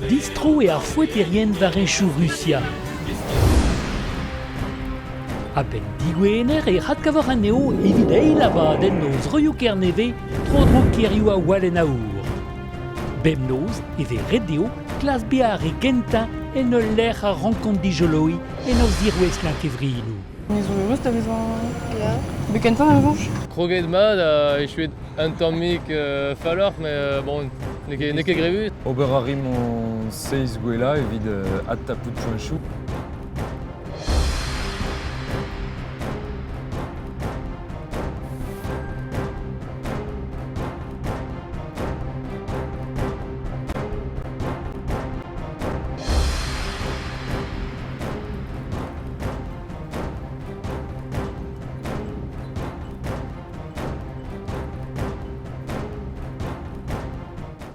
Distro eo ar foeterien war henchoù Rusia. A-benn digwener e adkavoc'h anezho evit eil abadenn o zroioù Kernevez tro-dro kêrioù a Walenn Aour. Bemnoz e vez ret dezho klask bezañ ar re gentañ en ul lec'h a rankont dijoloiñ en ur zirouestlañ kevrinoù. Me zo eürus da vezañ bet kentañ da soñj. Kroget mat ha echuet un tammig falloc'h, mais bon, n'eo ket, n'eo ket grevus. Ober a rimp hon seizh gwellañ evit adtapout poenchoù.